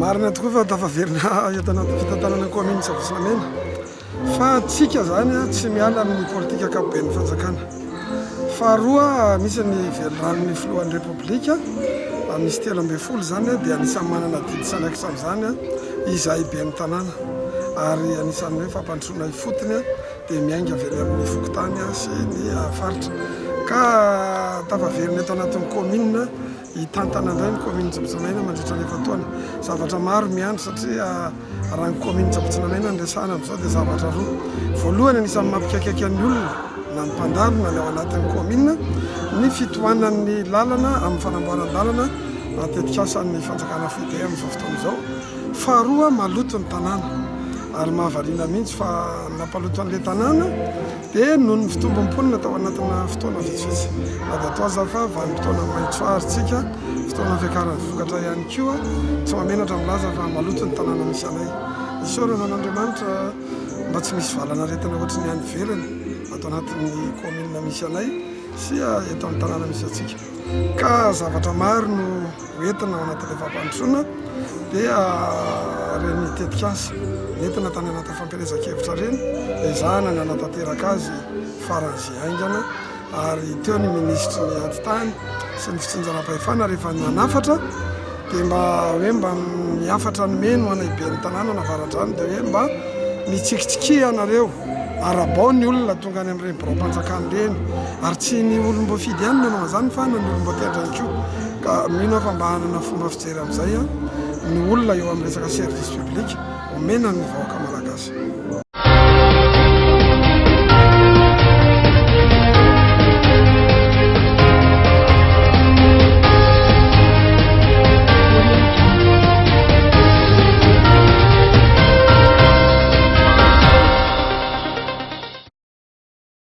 Marina tokoa fa tafaverina eto anaty fitantanana ny kaominina Sabotsy-Namehana fa tsika izany tsy miala amin'ny politika ankapoben'ny fanjakana. Faharoa, misy ny veliranon'ny filohan'ny Repoblika, misy 13 izany dia anisan'ny manana adidy sy andraikitra amin'izany izahay ben'ny tanàna ary anisan'ny hoe fampandrosoana ifotony dia miainga avy any amin'ny fokontany sy ny faritra ka tafaverina eto anatin'ny kaominina Hitantana indray ny kaominina Tsabotsinamena mandritra ny efa-taona. Zavatra maro miandry satria raha ny kaominina Tsabotsinamena no resahana amin'izao dia zavatra roa. Voalohany anisan'ny mampikaikaika ny olona na ny mpandalo na ny ao anatin'ny kaominina ny fitohanan'ny lalana amin'ny fanamboaran-dalana tetikasan'ny fanjakana foibe amin'izao fotoana izao. Faharoa maloto ny tanàna ary mahavariana mihitsy fa nampaloto an'ilay tanàna Dia noho ny fitombon'ny mponina tao anatina fotoana vitsivitsy, na dia atao aza fa vanim-potoana maitso ary tsika, fotoana fiakaran'ny vokatra ihany koa, tsy mahamenatra milaza fa maloto ny tanàna misy anay. Isaorana an'Andriamanitra mba tsy misy valan'aretina ohatry ny any ivelany ato anatin'ny kaominina misy anay sy eto amin'ny tanàna misy antsika. Ka zavatra maro no ho entina ao anatin'ilay fampandrosoana dia ireny tetikasa nentina tany anatin'ny fampielezan-kevitra ireny, ezahana ny hanatanteraka azy faran'izay haingana ary teo ny minisitry ny ati-tany sy ny fitsinjaram-pahefana rehefa nanafatra dia mba hoe mba ny hafatra nomeny ho anay ben'ny tanàna an'Avaradrano dia hoe mba mitsikitsikia ianareo, arabao ny olona tonga any amin'ireny biraom-panjakana ireny ary tsy ny olom-boafidy ihany no nanao an'izany fa na ny olom-boatendry ihany koa ka mino aho fa mba hanana fomba fijery amin'izay ny olona eo amin'ny resaka service public omena ny vahoaka malagasy.